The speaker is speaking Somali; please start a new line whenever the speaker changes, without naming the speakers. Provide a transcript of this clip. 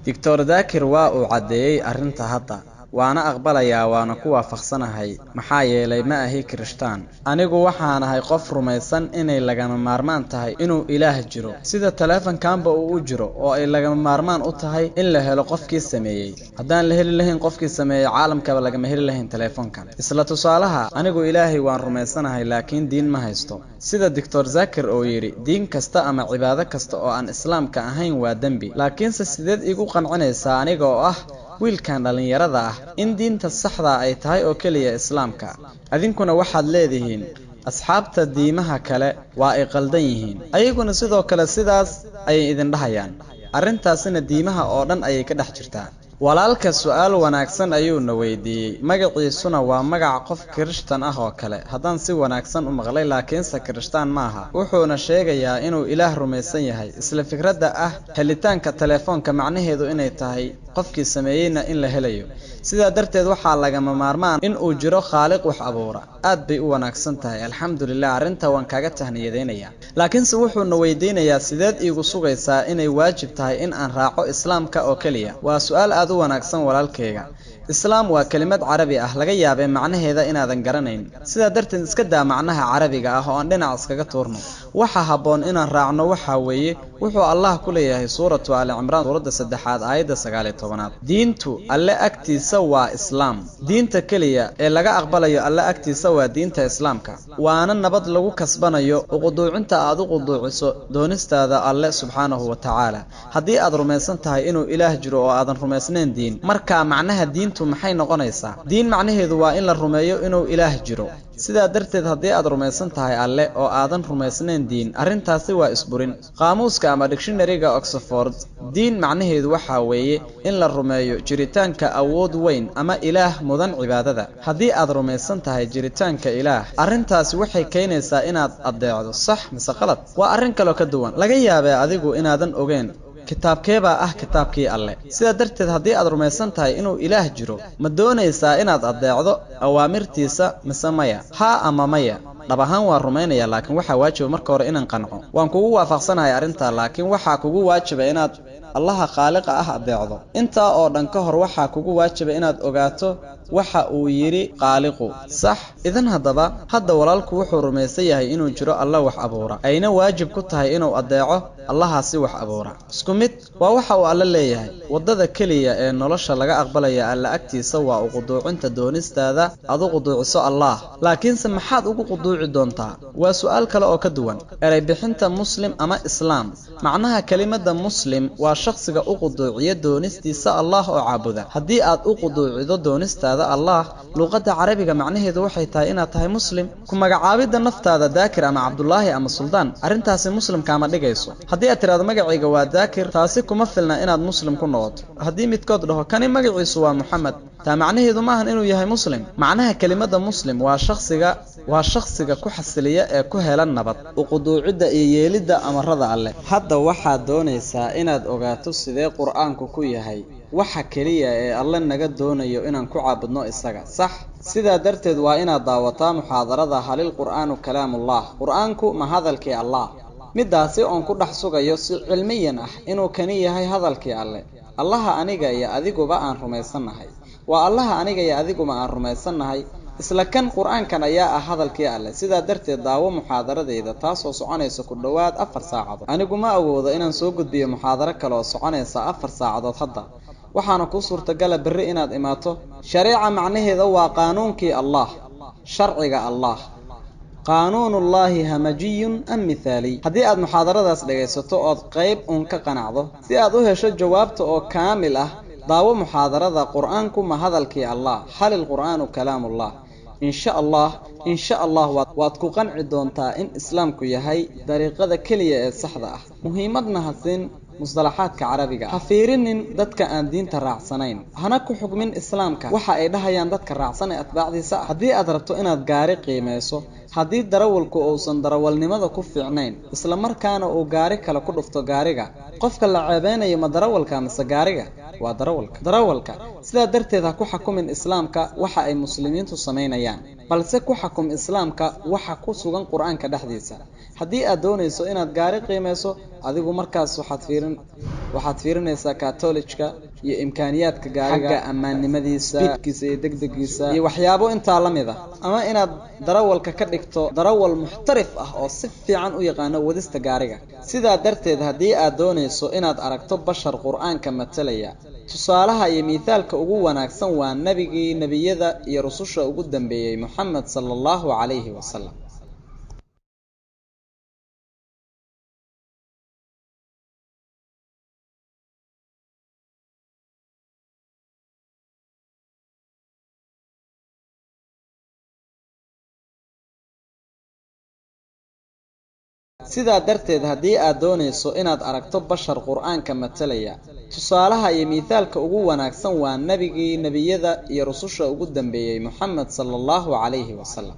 Doctor Daakir waa uu caddeeyey arrinta hadda, waana aqbalayaa, waana ku waafaqsanahay, maxaa yeelay ma ahi Kirishtaan. Anigu waxaan ahay qof rumaysan inay lagama maarmaan tahay inuu Ilaah jiro, sida taleefankanba uu u jiro, oo ay lagama maarmaan u tahay in la helo qofkii sameeyey. Haddaan la heli lahayn qofkii sameeyey, caalamkaba lagama heli lahayn taleefankan. Isla tusaalaha, anigu Ilaahay waan rumaysanahay, laakiin diin ma haysto. Sida Doctor Zakir oo yidhi, diin kasta ama cibaado kasta oo aan Islaamka ahayn waa dembi. Laakiinse sideed igu qancinaysaa aniga oo ah wiilkan dhallinyarada ah in diinta saxda ay tahay oo keliya Islaamka? Adinkuna waxaad leedihiin asxaabta diimaha kale waa ay qaldan yihiin, ayaguna sidoo kale sidaas ayay idin dhahayaan. Arrintaasina diimaha oo dhan ayay ka dhex jirtaa. Walaalka su'aal wanaagsan ayuuna weydiiyey, magaciisuna waa magac qof Kirishtan ah oo kale haddaan si wanaagsan u maqlay, laakiinse Kirishtaan maaha. Wuxuuna sheegayaa inuu Ilaah rumaysan yahay. Isla fikradda ah helitaanka telefoonka macnaheedu inay tahay qofkii sameeyeyna in la helayo, sidaa darteed waxaa lagama maarmaan in uu jiro khaaliq wax abuura. Aad bay u wanaagsan tahay, alxamdulilah, arrinta waan kaaga tahniyadeynayaa. Laakiinse wuxuuna weydiinayaa, sideed iigu sugaysaa inay waajib tahay in aan raaco Islaamka oo keliya? Waa su'aal aad u wanaagsan, walaalkayga. Islaam waa kelimad carabi ah, laga yaabee macnaheeda inaadan garanayn. Sidaa darteed iska daa macnaha carabiga ah oo aan dhinac iskaga tuurno. Waxa habboon inaan raacno waxaa weeye wuxuu Allah ku leeyahay suuratu Ali Cimraan, suuradda 3aad, aayadda 19aad: diintu Alle agtiisa waa Islaam. Diinta keliya ee laga aqbalayo Alle agtiisa waa diinta Islaamka, waana nabad lagu kasbanayo uquduucinta aad u quduuciso doonistaada Alle subxaanahu wa tacaala. Haddii aad rumaysan tahay inuu Ilaah jiro oo aadan rumaysnayn diin, markaa macnaha diintu maxay noqonaysaa? Diin macnaheedu waa in la rumeeyo inuu Ilaah jiro. Sidaa darteed haddii aad rumaysan tahay Alle oo aadan rumaysnayn diin, arrintaasi waa isburin. Qaamuuska ama dictionary-ga Oxford, diin macnaheedu waxaa weeye in la rumeeyo jiritaanka awood weyn ama Ilaah mudan cibaadada. Haddii aad rumaysan tahay jiritaanka Ilaah, arrintaasi waxay keenaysaa inaad addeecdo. Sax mise qalad? Waa arrin kaloo ka duwan. Laga yaabee adigu inaadan ogeyn kitaabkeebaa ah kitaabkii Alle. Sidaa darteed haddii aad rumaysan tahay inuu Ilaah jiro, ma doonaysaa inaad addeecdo awaamirtiisa mise maya? Haa ama maya? Dhab ahaan waan rumaynayaa, laakiin waxaa waajiba marka hore inaan qanco. Waan kugu waafaqsanahay arrintaa, laakiin waxaa kugu waajiba inaad Allaha khaaliqa ah addeecdo. Intaa oo dhan ka hor waxaa kugu waajiba inaad ogaato waxa uu yidhi khaaliqu. Sax? Idan haddaba hadda walaalku wuxuu rumaysan yahay inuu jiro Alla wax abuura, ayna waajib ku tahay inuu addeeco Allahaasi wax abuura. Isku mid waa waxa uu Alle leeyahay: waddada keliya ee nolosha laga aqbalaya Alla agtiisa waa uquduucinta doonistaada aad u quduuciso Allah. Laakiinse maxaad ugu quduuci doontaa? Waa su'aal kale oo ka duwan. Erey bixinta muslim ama Islaam, macnaha kelimadda muslim waa shakhsiga u quduuciya doonistiisa Allah oo caabuda. Haddii aad u quduucido doonistaada Allah, luuqadda carabiga macnaheedu waxay tahay inaad tahay muslim. Ku magacaabidda naftaada Daakir ama Cabdulaahi ama Suldaan, arrintaasi muslim kaama dhigayso. Haddii aad tidhahdo magacayga waa Daakir, taasi kuma filna inaad muslim ku noqoto. Haddii midkood dhaho kani magaciisu waa Moxamed, taa macnaheedu maahan inuu yahay muslim. Macnaha kelimadda muslim waa shakhsiga ku xasiliya ee ku hela nabad uquduucidda iyo yeelidda amarada Alleh. Hadda waxaad doonaysaa inaad ogaato sidee Qur'aanku ku yahay waxa keliya ee Alle naga doonayo inaan ku caabudno isaga. Sax? Sidaa darteed waa inaad daawataa muxaadarada Halil Qur'aanu Kalaamullah, Qur'aanku ma hadalkii Allah, middaasi oon ku dhex sugayo si cilmiyan ah inuu kani yahay hadalkii Alle. Allaha aniga iyo adiguba aan rumaysannahay waa Allaha aniga iyo adiguba aan rumaysannahay. Isla kan Qur-aankan ayaa ah hadalkii Alleh. Sidaa darteed daawo muxaadaradayda, taasoo soconaysa ku dhowaad 4 saacadood. Anigu ma awoodo inaan soo gudbiyo muxaadaro kale oo soconaysa 4 saacadood hadda, waxaana kuu suurtagala berri inaad imaato. Shareeca macnaheeda waa qaanuunkii Allah, sharciga Allah. Qaanuunullaahi hamajiyun am mithaaliy? Haddii aad muxaadaradaas dhegaysato ood qayb uun ka qanacdo, si aad u hesho jawaabta oo kaamil ah, daawo muxaadarada Qur-aanku ma hadalkii Allah, hal ilqur'aanu kalaamullah. Insha Allah, insha Allah, waad ku qanci doontaa in Islaamku yahay dariiqada keliya ee saxda ah. Muhiimadna ha siin Musdalaxaadka Carabiga. Ha fiirinin dadka aan diinta raacsanayn, hana ku xukmin Islaamka waxa ay dhahayaan dadka raacsan ee atbaacdiisa ah. Haddii aad rabto inaad gaari qiimeyso, haddii darawalku uusan darawalnimada ku fiicnayn, isla markaana uu gaari kale ku dhufto gaariga, qofka la ceebeynayo ma darawalka mise gaariga? Waa darawalka. Darawalka. Sidaa darteed ha ku xakumin Islaamka waxa ay Muslimiintu samaynayaan, balse ku xakum Islaamka waxa ku sugan Qur-aanka dhexdiisa. Haddii aad doonayso inaad gaari qiimeyso, adigu markaas waxaad fiirinaysaa katolijka iyo imkaaniyaadka gaariga, xagga ammaannimadiisa, speedkiisa iyo degdegiisa iyo waxyaabo intaa la mid ah, ama inaad darawalka ka dhigto darawal muxtarif ah oo si fiican u yaqaano wadista gaariga. Sidaa darteed haddii aad doonayso inaad aragto bashar Qur-aanka matalaya, tusaalaha iyo miithaalka ugu wanaagsan waa nabigii nebiyada iyo rususha ugu dambeeyey, Moxamed sala Allahu calayhi wasalam. Sidaa darteed haddii aad doonayso inaad aragto bashar Qur-aanka matalaya, tusaalaha iyo miithaalka ugu wanaagsan waa nabigii nebiyada iyo rususha ugu dambeeyey, Moxamed sala Allahu calayhi wasalam.